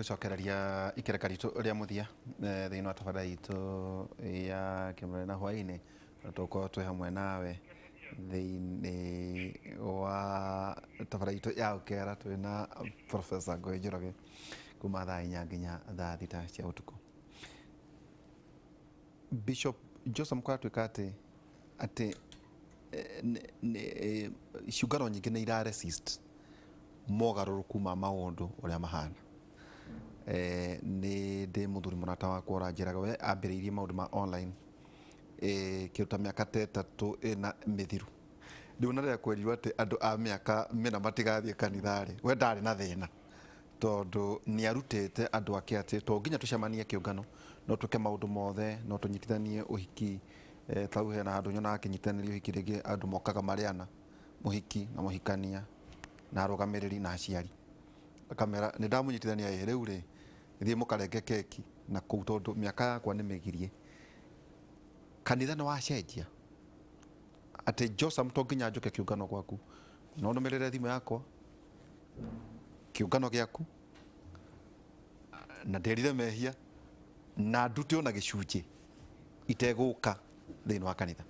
Gũcokereria ikereka ritũ rĩa mũthia thĩinĩ wa tabarĩra itũ ya kĩmũrĩ na hwaĩ-inĩ, na tũgũkorwo twĩ hamwe nawe thĩinĩ wa tabarĩra itũ ya ũkera twĩna Professor Ngũĩ Njoroge kuma thaa 4 nginya thaa 6 cia ũtukũ. Bishop Joseph kũratuĩka atĩ ciũngano nyingĩ nĩ ira resist mogarũrũku ma maũndũ ũrĩa mahana. Nĩ ndĩ mũthuri mũrata wakwa ũranjĩraga we ambĩrĩirie maũndũ ma online kĩndũ ta mĩaka ta 3 ĩna mĩthiru. Rĩu na rĩrĩa kwerirwo atĩ andũ a mĩaka mĩna matigathiĩ kanitha rĩ, we ndarĩ na thĩna tondũ nĩ arutĩte andũ ake atĩ to nginya tũcemanie kĩũngano, no twĩke maũndũ mothe, no tũnyitithanie ũhiki. Ta rĩu hena handũ nyonaga akĩnyitanĩria ũhiki rĩngĩ andũ mokaga marĩ ana, mũhiki na mũhikania na arũgamĩrĩri na aciari. Akamera nĩ ndamũnyitithania ĩ rĩu rĩ, thiĩ mũkarenge keki na kũu tondũ mĩaka yakwa nĩ mĩgirie. Kanitha nĩ wacenjia atĩ Josam to nginya njũke kĩũngano gwaku, no nũmĩrĩre thimũ yakwa kĩũngano gĩaku na nderire mehia na ndute ona gĩcunjĩ itegũka thĩinĩ wa kanitha.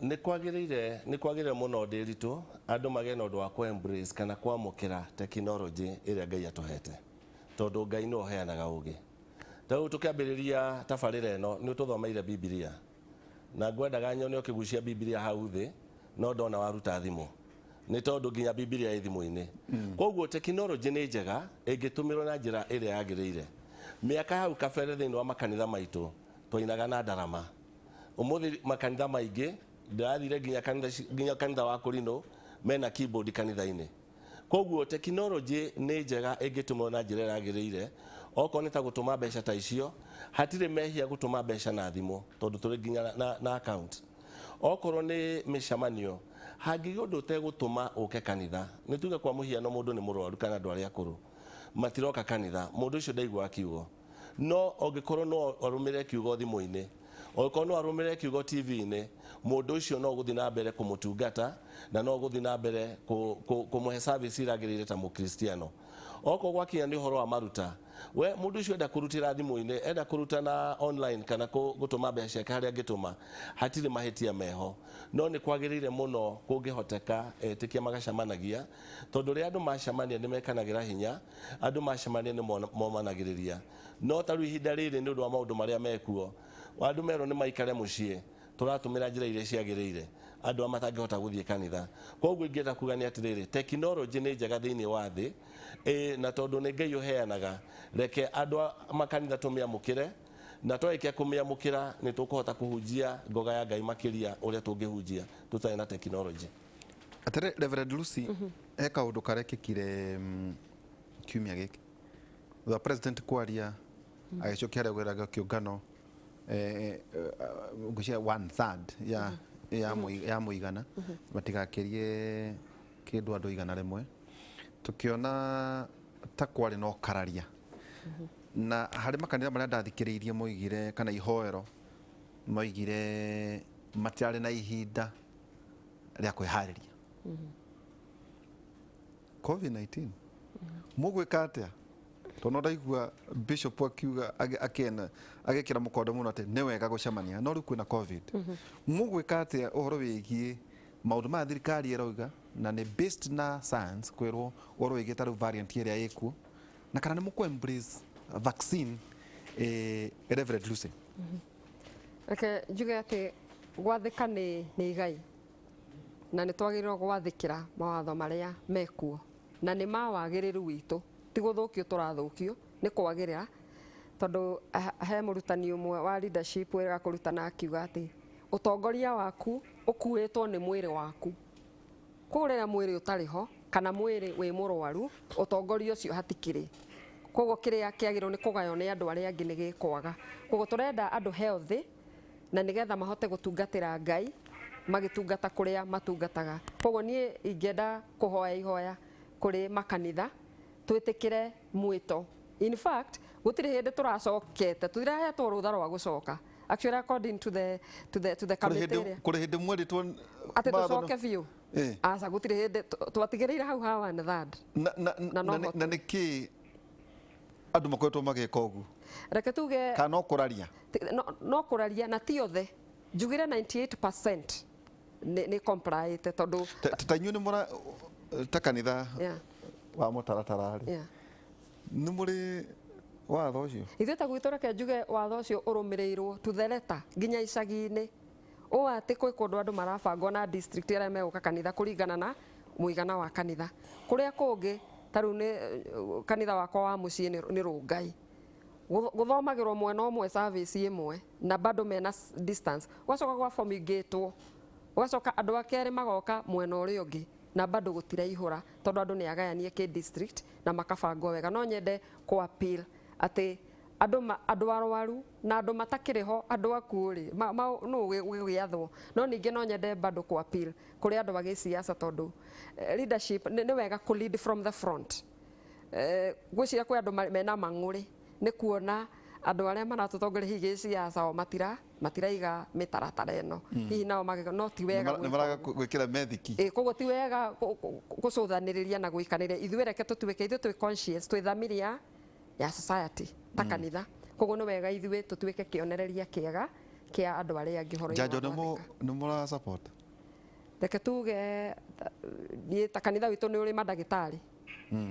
Nĩ kwagĩrĩire, nĩ kwagĩrĩire mũno Ndĩritũ andũ magĩe na ũndũ wa kũ embrace kana kwamũkĩra tekinoronjĩ ĩrĩa Ngai atũhete, tondũ Ngai nĩwe ũheanaga ũgĩ. Ta rĩu tũkĩambĩrĩria tabarĩra ĩno nĩ ũtũthomeire Bibilia, na ngwendaga nyone ũkĩgucia Bibilia hau thĩ, no ndona waruta thimũ, nĩ tondũ nginya Bibilia ĩ thimũ-inĩ. Koguo tekinoronjĩ nĩ njega ĩngĩtũmĩrwo na njĩra ĩrĩa yagĩrĩire. Mĩaka ya hau kabere thĩinĩ wa makanitha maitũ twainaga na ndarama. Ũmũthĩ makanitha maingĩ, ndĩrathire nginya kanitha, nginya kanitha wa Kũrinũ mena keyboard kanitha-inĩ. Koguo tekinoronjĩ nĩ njega ĩngĩtũmĩrwo na njĩra ĩrĩa yagĩrĩire, okorwo nĩ ta gũtũma mbeca ta icio, hatirĩ mehia gũtũma mbeca na thimũ tondũ tũrĩ nginya na, na account. Okorwo nĩ mĩcemanio, hangĩgĩa ũndũ ũtegũtũma ũke kanitha, nĩ tuge kwa mũhiano mũndũ nĩ mũrwaru kana andũ arĩa akũrũ matiroka kanitha, mũndũ ũcio ndaiguaga kiugo. No ũngĩkorwo no arũmĩrĩre kiugo thimũ-inĩ, ũngĩkorwo no arũmĩrĩre kiugo TV-inĩ, mũndũ ũcio no ũgũthiĩ na mbere kũmũtungata na no ũgũthiĩ na mbere kũmũhe service ĩragĩrĩire ta mũkristiano. Okorwo gwakinya nĩ ũhoro wa maruta, we mũndũ ũcio enda kũrutĩra thimũ-inĩ, enda kũruta na online kana gũtũma mbeca ciake harĩa angĩtũma, hatirĩ mahĩtia meho. No nĩ kwagĩrĩire mũno kũngĩhoteka etĩkia magacemanagia, tondũ rĩrĩa andũ macemania nĩ mekanagĩra hinya, Andũ macemania nĩ momanagĩrĩria. No ta rĩu ihinda rĩrĩ nĩ ũndũ wa maũndũ marĩa mekuo, andũ merwo nĩ maikare mũciĩ, tũratũmĩra njĩra iria ciagĩrĩire andũ arĩa matangĩhota gũthiĩ kanitha. Koguo ingĩenda kuga nĩ atĩrĩrĩ, tekinoronjĩ nĩ njega thĩinĩ wa thĩ, ĩĩ, na tondũ nĩ Ngai ũheanaga, reke andũ a makanitha tũmĩamũkĩre, na twarĩkia kũmĩamũkĩra nĩ tũkũhota kũhunjia ngoga ya Ngai makĩria ũrĩa tũngĩhunjia tũtarĩ na tekinoronjĩ. Atĩrĩ Reverend Lucy, he kaũndũ karekĩkire kiumia gĩkĩ thutha president kwaria agĩcokia harĩa gwĩraga kĩũngano ngwĩciria one third ya mũigana matigakĩrie kĩndũ andũ 100, tũkĩona ta kwarĩ na ũkararia na harĩ makanitha marĩa ndathikĩrĩirie moigire kana ihoero moigire matiarĩ na ihinda rĩa kwĩharĩria COVID-19. Mũgwĩka atĩa? Tondũ no ndaigua bishop akiuga akĩena agĩkĩra mũkonde mũno atĩ nĩ wega gũcemania, no rĩu kwĩna COVID. Mũgwĩka atĩa ũhoro wĩgiĩ maũndũ maya thirikari ĩrauga na nĩ based na science, kwĩrwo ũhoro wĩgiĩ ta rĩu variant ĩrĩa ĩkuo, na kana nĩ mũkũ embrace vaccine, Reverend Lucy? Reke njuge atĩ gwathĩka nĩ igai na nĩ twagĩrĩirwo gwathĩkĩra mawatho marĩa mekuo na nĩ ma wagĩrĩru witũ, ti gũthũkio tũrathũkio, nĩ kwagĩrĩra, tondũ he mũrutani ũmwe wa leadership wĩraga kũrutana akiuga atĩ ũtongoria waku ũkuĩtwo nĩ mwĩrĩ waku. Kwoguo rĩrĩa mwĩrĩ ũtarĩ ho kana mwĩrĩ wĩ mũrwaru, ũtongoria ũcio hatikĩrĩ. Kwoguo kĩrĩa kĩagĩrĩirwo nĩ kũgaywo nĩ andũ arĩa angĩ nĩ gĩkwaga. Kwoguo tũrenda andũ healthy na nĩgetha mahote gũtungatĩra Ngai magĩtungata kũrĩa matungataga. Kwoguo niĩ ingĩenda kũhoya ihoya kũrĩ makanitha twĩtĩkĩre mwĩto. In fact, gũtirĩ hĩndĩ tũracokete, tũtirahetwo rũtha rwa gũcoka. Actually according to the Kũrĩ committee hĩndĩ ĩrĩa kũrĩ hĩndĩ mwerĩtwo atĩ mawatho tũcoke biũ. Aca, gũtirĩ hĩndĩ, twatigĩrĩire hau ha one third. Na Na no na hote. Na nĩ kĩ Andũ makoretwo magĩka ũguo? Reke tuge Kana no kũraria? No kũraria, na ti othe. Njugire 98% nĩ complyĩte tondũ Ta inyuĩ nĩ mũra ta kanitha wa mũtaratara rĩ, nĩ mũrĩ watho ũcio? Ithuĩ ta gwitũ, reke njuge watho ũcio ũrũmĩrĩirwo to the letter nginya icagi-inĩ, ũũ atĩ kwĩ kũndũ andũ marabangwo na district arĩa megũka kanitha kũringana na mũigana wa kanitha. Kũrĩa kũngĩ, ta rĩu nĩ kanitha wakwa wa mũciĩ nĩ Rũngai. Gũthomagĩrwo mwena ũmwe service ĩmwe na bado mena distance, gũgacoka gwa fumigate-wo, gũgacoka andũ a kerĩ magoka mwena ũrĩa ũngĩ na bado gũtiraihũra, tondũ andũ nĩ agayanie kĩ district na makabangwo wega. No nyende kũ appeal atĩ andũ arwaru na andũ matakĩrĩ ho, andũ akuũ rĩ, nũ gũgĩathwo. No ningĩ no nyende bado kũ appeal kũrĩ andũ a gĩciaca, tondũ leadership nĩ wega kũ lead from the front. Ngwĩciria kwĩ andũ mena mang'ũrĩ nĩ kuona andũ arĩa maratũtongoria hihi gĩciaca o matiraiga mĩtaratara ĩno, hihi nao magĩka, no ti wega Nĩ gwĩka maraga ũguo. Gwĩkĩra methiki. Ĩ, koguo ti wega gũcũthanĩrĩria na gwĩkanĩria. Ithuĩ reke tũtuĩke ithuĩ twĩ conscious, twĩ thamiri ya society ta kanitha, koguo nĩ wega ithuĩ tũtuĩke kĩonereria kĩega kĩa andũ arĩa angĩ ũhoro-inĩ Njanjo wa nĩ gwathĩka. Nĩ mũra support? Reke tuge niĩ ta kanitha witũ nĩ ũrĩ mandagĩtarĩ,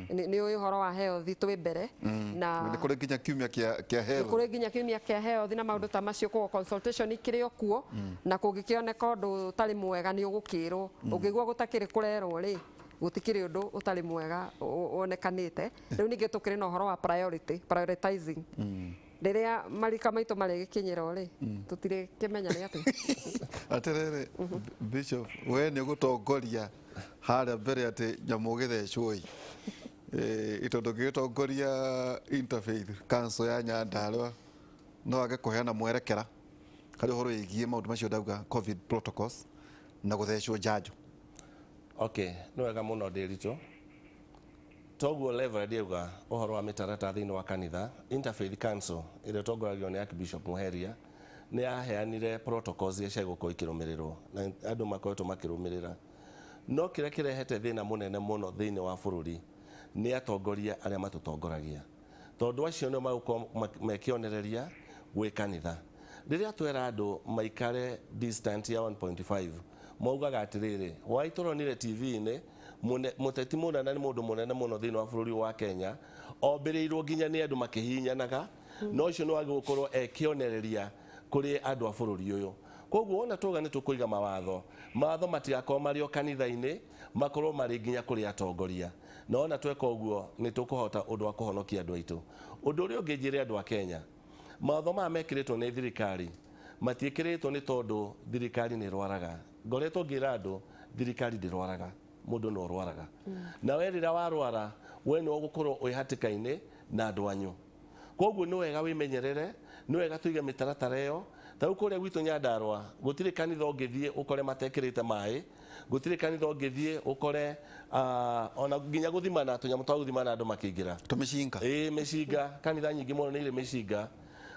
nĩ ũĩ ũhoro wa health, twĩ mbere na Nĩ kũrĩ nginya kiumia kĩa nĩ health. Kũrĩ nginya kiumia kĩa health na maũndũ ta macio, koguo consultation ikĩrĩ o kuo, na kũngĩkĩoneka ũndũ ũtarĩ mwega nĩ ũgũkĩrwo. Ũngĩigua gũtakĩrĩ kũrerwo rĩ, gũtikĩrĩ ũndũ ũtarĩ mwega wonekanĩte. Rĩu ningĩ tũkĩrĩ na ũhoro wa priority, prioritizing. Rĩrĩa marika maitũ marĩgĩkinyĩrwo rĩ, tũtirĩkĩmenya nĩ atĩ Atĩrĩrĩ, Bishop, we nĩ ũgũtongoria harĩa mbere atĩ nyamũ ũgĩthecwo ĩ, tondũ ũngĩgĩtongoria Interfaith Council ya Nyandarua no age kũheana mwerekera harĩ ũhoro wĩgiĩ maũndũ macio ndauga, COVID protocols na gũthecwo njanjo. Okay, nĩ wega mũno, Ndĩritũ. Toguo Reverend auga ũhoro wa mĩtaratara thĩinĩ wa kanitha, Interfaith Council ĩrĩa ĩtongoragio nĩ Archbishop Muheria nĩ yaheanire protocols iria ciagũkorwo ikĩrũmĩrĩrwo na andũ makoretwo makĩrũmĩrĩra. No kĩrĩa kĩrehete thĩna mũnene mũno thĩinĩ wa bũrũri nĩ atongoria arĩa matũtongoragia, tondũ acio nĩo magũkorwo mekĩonereria gwĩ kanitha. Rĩrĩa twera andũ maikare distant ya 1.5, maugaga atĩrĩrĩ, wai tũronire TV-inĩ mũteti mũnene, nĩ mũndũ mũnene mũno thĩinĩ wa bũrũri wa Kenya, ombĩrĩirwo nginya nĩ andũ makĩhihinyanaga, no ũcio nĩ wagĩrĩirwo gũkorwo ekĩonereria kũrĩ andũ a bũrũri ũyũ. Koguo wona tuga nĩ tũkũiga mawatho, mawatho matigakorwo marĩ o kanitha-inĩ, makorwo marĩ nginya kũrĩ atongoria, na wona tweka ũguo nĩ tũkũhota ũndũ wa kũhonokia andũ aitũ. Ũndũ ũrĩa ũngĩ njĩre andũ a Kenya, mawatho maya mekĩrĩtwo nĩ thirikari matiĩkĩrĩtwo nĩ tondũ thirikari nĩ ĩrwaraga. Ngoretwo ngĩra andũ, thirikari ndĩrwaraga, mũndũ no ũrwaraga. Na we rĩrĩa warwara, we nĩwe ũgũkorwo wĩ hatĩka-inĩ na andũ anyu. Koguo nĩ wega wĩmenyerere, nĩ wega tũige mĩtaratara ĩyo. Ta rĩu kũrĩa gwitũ Nyandarũa gũtirĩ kanitha ũngĩthiĩ ũkore matekĩrĩte maĩ, gũtirĩ kanitha ũngĩthiĩ ũkore ona nginya gũthimana, tũnyamũ twa gũthimana andũ makĩingĩra. Tũmĩcinga. Ĩĩ, mĩcinga. Kanitha nyingĩ mũno nĩ irĩ mĩcinga.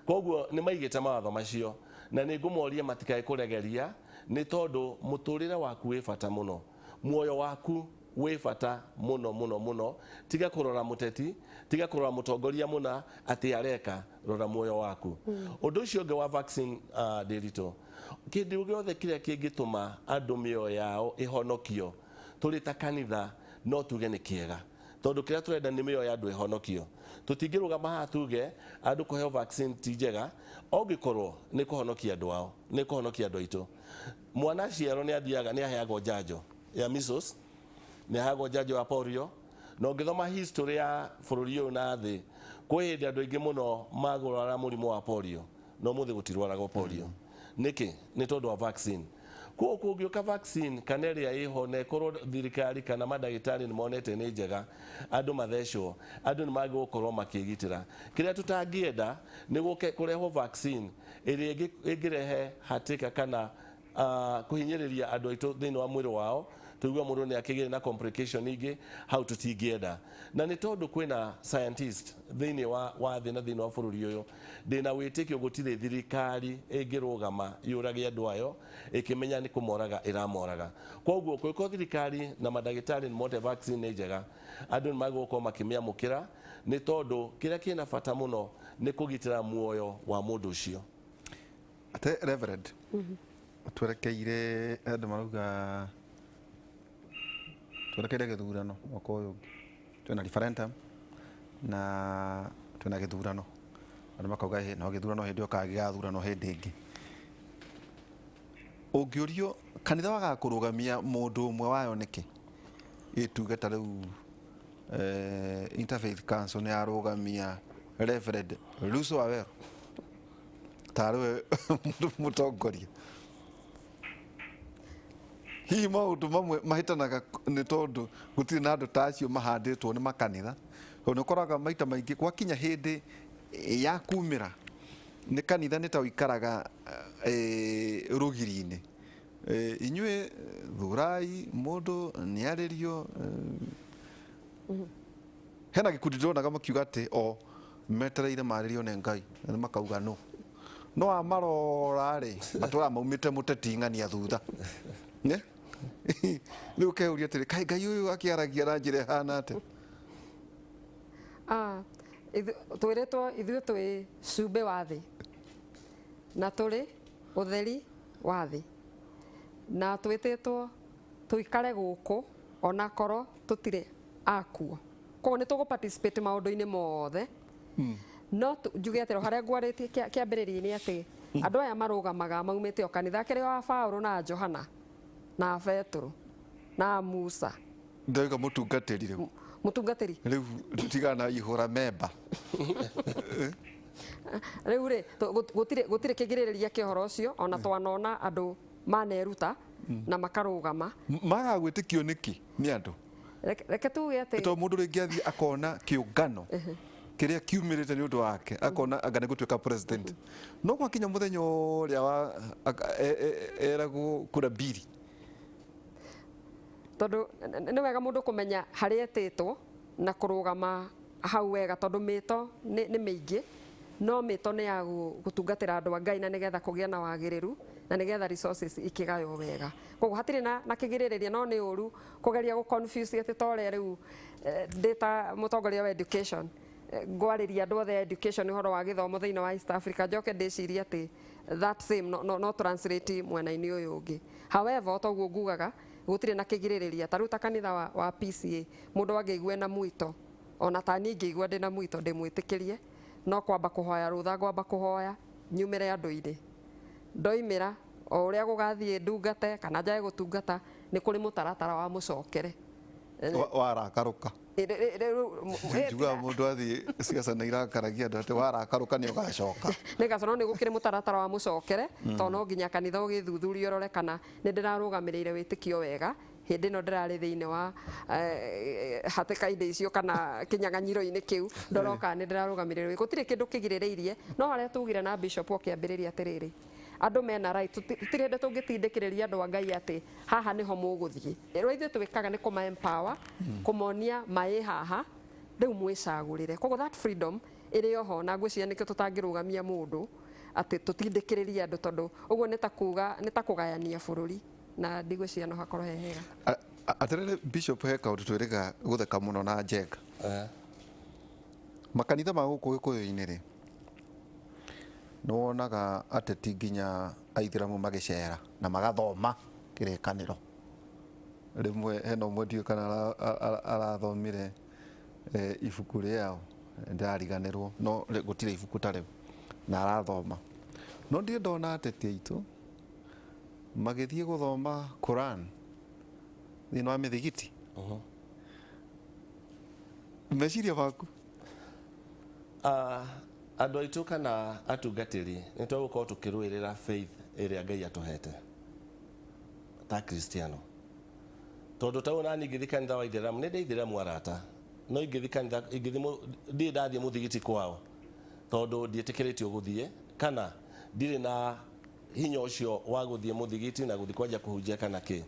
Koguo nĩ maigĩte mawatho macio na nĩ ngũmoria matikae kũregeria, nĩ tondũ mũtũrĩre waku wĩ bata mũno, muoyo waku wĩ bata mũno mũno mũno. Tiga kũrora mũteti, tiga kũrora mũtongoria mũna atĩ areka, rora muoyo waku. Ũndũ ũcio ũngĩ wa vaccine, Ndĩritũ, kĩndũ gĩothe kĩrĩa kĩngĩtũma andũ mĩoyo yao ĩhonokio, tũrĩ ta kanitha no tuge nĩ kĩega, tondũ kĩrĩa tũrenda nĩ mĩoyo ya andũ ĩhonokio. Tũtingĩrũgama haha tuge andũ kũheo vaccine ti njega ongĩkorwo nĩ kũhonokia andũ ao, nĩ kũhonokia andũ aitũ. Mwana aciarwo nĩ athiaga nĩ aheagwo njanjo ya measles, nĩ aheagwo njanjo ya polio. Na ũngĩthoma history ya bũrũri ũyũ na thĩ, kwĩ hĩndĩ andũ aingĩ mũno magũrwara mũrimũ wa polio, no mũthĩ gũtirwaragwo polio. Nĩkĩ? Nĩ tondũ wa vaccine. Koguo kũngĩũka vaccine kana ĩrĩa ĩho na ĩkorwo thirikari kana mandagĩtarĩ nĩ monete nĩ njega andũ mathecwo, andũ nĩ magĩrĩirwo gũkorwo makĩgitĩra. Kĩrĩa tũtangĩenda nĩ gũke kũrehwo vaccine ĩrĩa ĩngĩrehe hatĩka kana Kũhinyĩrĩria andũ aitũ thĩinĩ wa mwĩrĩ wao, tũigua mũndũ nĩ akĩgĩre na complication ingĩ hau tũtingĩenda. Na nĩ tondũ kwĩna scientist thĩinĩ wa thĩ na thĩinĩ wa bũrũri ũyũ, ndĩna wĩtĩkio gũtirĩ thirikari ĩngĩrũgama yũrage andũ ayo ĩkĩmenya nĩ kũmoraga ĩramoraga. Koguo kũngĩkorwo thirikari na mandagĩtarĩ nĩ mote vaccine nĩ njega, andũ nĩ magĩrĩirwo gũkorwo makĩmĩamũkĩra, nĩ tondũ kĩrĩa kĩna bata mũno nĩ kũgitĩra muoyo wa mũndũ ũcio. Ate Reverend, twerekeire, andũ marauga twerekeire gĩthurano mwaka ũyũ ũngĩ, twĩna referendum na twĩna gĩthurano. Andũ makauga ĩ no gĩthurano hĩndĩ ĩyo kana gĩgathurano hĩndĩ ĩngĩ. Ũngĩũrio kanitha wagaga kũrũgamia mũndũ ũmwe wayo nĩkĩ? Ĩ tuge ta rĩu Interfaith Council nĩ yarũgamia Reverend Lucy Waweru tarĩ we mũtongoria. Hihi maũndũ mamwe mahĩtanaga nĩ tondũ gũtirĩ na andũ ta acio mahandĩtwo nĩ makanitha? Tondũ nĩ ũkoraga maita maingĩ gwakinya hĩndĩ ya kumĩra nĩ kanitha nĩ ta ũikaraga rũgiri-inĩ. Inyuĩ thurai mũndũ nĩ arĩrio. Hena gĩkundi ndĩronaga makiuga atĩ o metereire marĩrio nĩ Ngai na makauga no no amarora rĩ, matũraga maumĩte mũteti ng'ania thutha. Ne? Rĩu ũkeyũria atĩrĩ, kaĩ Ngai ũyũ akĩaragia na njĩra ĩhana atĩa? Twĩrĩtwo ithuĩ twĩ cumbĩ wa thĩ na tũrĩ ũtheri wa thĩ, na twĩtĩtwo tũikare gũkũ onakorwo tũtirĩ akuo. Koguo nĩ tũgũ participate maũndũ-inĩ mothe. No njuge atĩrĩ, o harĩa ngwarĩtie kĩambĩrĩria-inĩ atĩ andũ aya marũgamaga maumĩte o kanitha kĩrĩa wa Paũlũ na Johana na Petũrũ na Musa. Ndauga mũtungatĩri rĩu. Mũtungatĩri. Rĩu tigana ihũra memba. Rĩu rĩ, gũtirĩ kĩgirĩrĩria kĩa ũhoro ũcio, ona twanona andũ maneruta na makarũgama. Magaga gwĩtĩkio nĩkĩ nĩ andũ? Reke tuge atĩ tondũ mũndũ rĩngĩ athiĩ akona kĩũngano kĩrĩa kiumĩrĩte nĩ ũndũ wake, akona anga nĩ gũtuĩka president, no gwakinya mũthenya ũrĩa wa eragwo kura mbiri. Tondũ nĩ wega mũndũ kũmenya harĩa etĩtwo na kũrũgama hau wega, tondũ mĩto nĩ mĩingĩ, no mĩto nĩ ya gũtungatĩra andũ a Ngai na nĩgetha kũgĩe na wagĩrĩru na nĩgetha resources ikĩgaywo wega. Koguo hatirĩ na kĩgirĩrĩria, no nĩ ũru kũgeria gũ confuse atĩ ta ũrĩa rĩu ndĩ ta mũtongoria wa education, ngwarĩria andũ othe education ũhoro wa gĩthomo thĩinĩ wa East Africa, njoke ndĩcirie atĩ that same no translate mwena-inĩ ũyũ ũngĩ. However, o toguo ngugaga gũtirĩ na kĩgirĩrĩria. Ta rĩu ta kanitha wa PCA, mũndũ angĩigua na mwito, ona ta niĩ ingĩigua ndĩ na mwito ndĩmwĩtĩkĩrie, no kwamba kũhoya rũtha, ngwamba kũhoya nyumĩre andũ-inĩ. Ndoimĩra o ũrĩa gũgathiĩ ndungate kana njage gũtungata, nĩ kũrĩ mũtaratara wa mũcokere. Warakarũka. Njugaga mũndũ athiĩ ciaca nĩ irakaragia andũ atĩ warakarũka nĩ ũgacoka. Nĩ ngacoka, no nĩ gũkĩrĩ mũtaratara wa mũcokere, tondũ no nginya kanitha ũgĩthuthurie ũrore kana nĩ ndĩrarũgamĩrĩire wĩtĩkio wega hĩndĩ ĩno ndĩrarĩ thĩinĩ wa hatĩka-inĩ icio kana kĩnyang'anyiro-inĩ kĩu, ndoroka nĩ ndĩrarũgamĩrĩire. Gũtirĩ kĩndũ kĩgirĩrĩirie, no harĩa tugire na bishop okĩambĩrĩria atĩrĩrĩ, andũ mena right, tũtirĩ hĩndĩ tũngĩtindĩkĩrĩria andũ a Ngai atĩ haha nĩho mũgũthiĩ. Rĩu ithuĩ twĩkaga nĩ kũma empower, kũmonia maĩ haha, rĩu mwĩcagũrĩre. Koguo that freedom ĩrĩ oho, na ngwĩciria nĩkĩo tũtangĩrũgamia mũndũ atĩ tũtindĩkĩrĩrie andũ, tondũ ũguo nĩ ta kuga, nĩ ta kũgayania bũrũri, na ndigwĩciria no hakorwo he hega. Atĩrĩrĩ Bishop, he kaũndũ twĩrĩga gũtheka mũno na njenga. Makanitha ma gũkũ Gĩkũyũ-inĩ rĩ, nĩ wonaga ateti nginya aithĩramu magĩcera na magathoma kĩrĩkanĩro. Rĩmwe hena ũmwe ndiũĩ kana arathomire ibuku rĩao, ndĩrariganĩrwo, no gũtirĩ ibuku ta rĩu na arathoma. No ndirĩ ndona ateti aitũ magĩthiĩ gũthoma Quran thĩinĩ wa mĩthigiti. Meciria maku? Andũ aitũ kana atungatĩri nĩ twagũkorwo tũkĩrũĩrĩra faith ĩrĩa Ngai atũhete ta Kristiano. Tondũ ta ũũ nani ingĩthiĩ kanitha wa Ithĩramu, nĩ ndĩ Ithĩramu arata, no ingĩthiĩ kanitha, ingĩthiĩ ndirĩ ndathiĩ mũthigiti kwao, tondũ ndiĩtĩkĩrĩtio gũthiĩ, kana ndirĩ na Hinya ũcio wa gũthiĩ mũthigiti na gũthiĩ kwanja kũhunjia kana kĩ.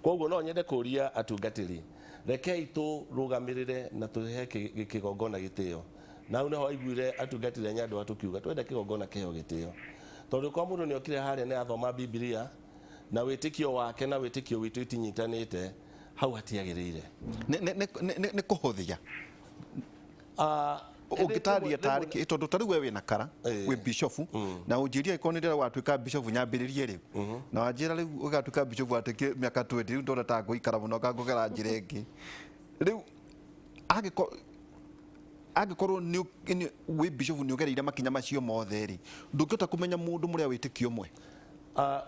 Koguo no nyende kũria atungatĩri, rekei tũrũgamĩrĩre na tũhe kĩgongona gĩtĩo. Na hau nĩho waiguire atungatĩri a Nyandũa tũkiuga twenda kĩgongona kĩheo gĩtĩo, tondũ kwa mũndũ nĩokire harĩa nĩ athoma Bibilia na wĩtĩkio wake na wĩtĩkio witũ itinyitanĩte, hau hatiagĩrĩire. Nĩ kũhũthia. Ũngĩtaria tarĩ kĩ? Tondũ ta rĩu we wĩna kara, wĩ bishofu, na ũnjĩrie angĩkorwo nĩ ndĩrenda gũgatuĩka bishofu nyambĩrĩrie rĩu, na wanjĩra rĩu ũgatuĩka bishofu atĩ mĩaka 20, rĩu ndona ta ngũikara mũno ngangũgera njĩra ĩngĩ. Rĩu angĩkorwo wĩ bishofu nĩ ũgereire makinya macio mothe rĩ, ndũngĩhota kũmenya mũndũ mũrĩa wĩtĩkio ũmwe?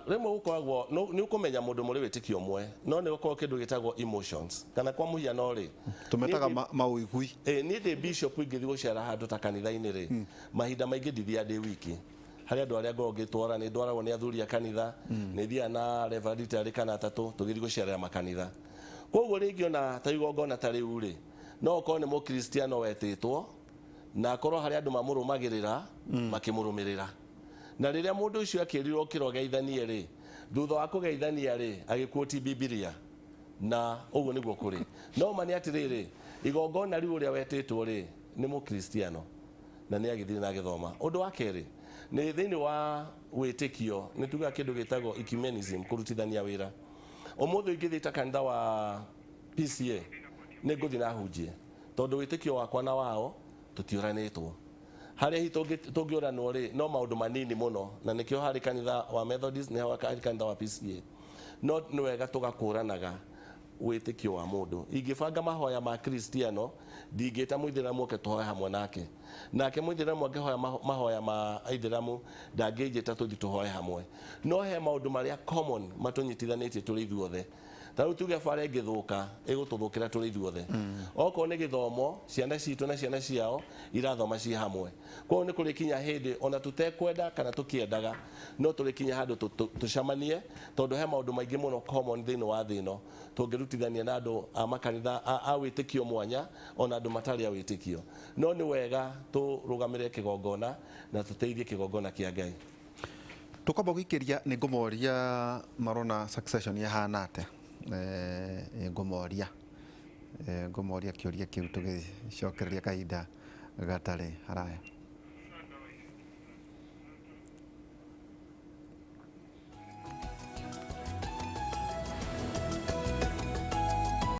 Rĩmwe gũkoragwo nĩ ũkũmenya mũndũ mũrĩ wĩtĩkio ũmwe, no nĩ gũkoragwo kĩndũ gĩtagwo emotions, kana kwa mũhiano rĩ, tũmetaga maũigui. Niĩ ndĩ bishop, ingĩthiĩ gũcera handũ ta kanitha-inĩ rĩ, mahinda maingĩ ndithiaga ndĩ wiki. Harĩ andũ arĩa ngoragwo ngĩtwara, nĩ ndwaragwo nĩ athuri a kanitha, nĩ thiaga na reverend erĩ kana atatũ tũgĩthiĩ gũcerera makanitha. Koguo rĩngĩ ona ta igongona ta rĩu rĩ, no ũkorwo nĩ mũkristiano wetĩtwo na akorwo harĩ andũ mamũrũmagĩrĩra makĩmũrũmĩrĩra, na rĩrĩa mũndũ ũcio akĩrirwo kĩrogeithanie rĩ, thutha wa kũgeithania rĩ, agĩkuoti Bibilia, na ũguo nĩguo kũrĩ. No ma nĩ atĩrĩrĩ, igongona rĩu ũrĩa wetĩtwo rĩ nĩ mũkristiano na nĩ agĩthire na agĩthoma. Ũndũ wa kerĩ nĩ thĩinĩ wa wĩtĩkio nĩ tugaga kĩndũ gĩtagwo ecumenism, kũrutithania wĩra. Ũmũthĩ ingĩthiĩ ta kanitha wa PCA, nĩ ngũthiĩ na hunjie, tondũ wĩtĩkio wakwa na wao tũtiũranĩtwo. Harĩa hihi tũngĩũranwo rĩ, no maũndũ manini mũno, na nĩkĩo harĩ kanitha wa Methodist, nĩ harĩ kanitha wa PCA. No nĩ wega tũgakũranaga wĩtĩkio wa mũndũ. Ingĩbanga mahoya ma kristiano, ndingĩta mũithĩramu oke tũhoe hamwe nake, nake mũithĩramu angĩhoya mahoya ma aithĩramu ndangĩnjĩta tũthiĩ tũhoe hamwe. No he maũndũ marĩa common matũnyitithanĩtie tũrĩ ithuothe. Ta rĩu tuge bara ĩngĩthũka, ĩgũtũthũkĩra tũrĩ ithuothe. Okorwo nĩ gĩthomo, ciana citũ na ciana ciao irathoma ciĩ hamwe. Koguo nĩ kũrĩ kinya hĩndĩ ona tũtekwenda kana tũkĩendaga, no tũrĩ kinya handũ tũcemanie, tondũ he maũndũ maingĩ mũno common thĩinĩ wa thĩ ĩno tũngĩrutithania na andũ a makanitha a wĩtĩkio mwanya, ona andũ matarĩ a wĩtĩkio. No nĩ wega tũrũgamĩrĩre kĩgongona na tũteithie kĩgongona kĩa Ngai. Tũkwamba gũikĩria nĩ ngũmoria marona succession ĩhana atĩa. Ngũmoria kĩũria kĩu tũgĩcokereria kahinda gatarĩ haraya.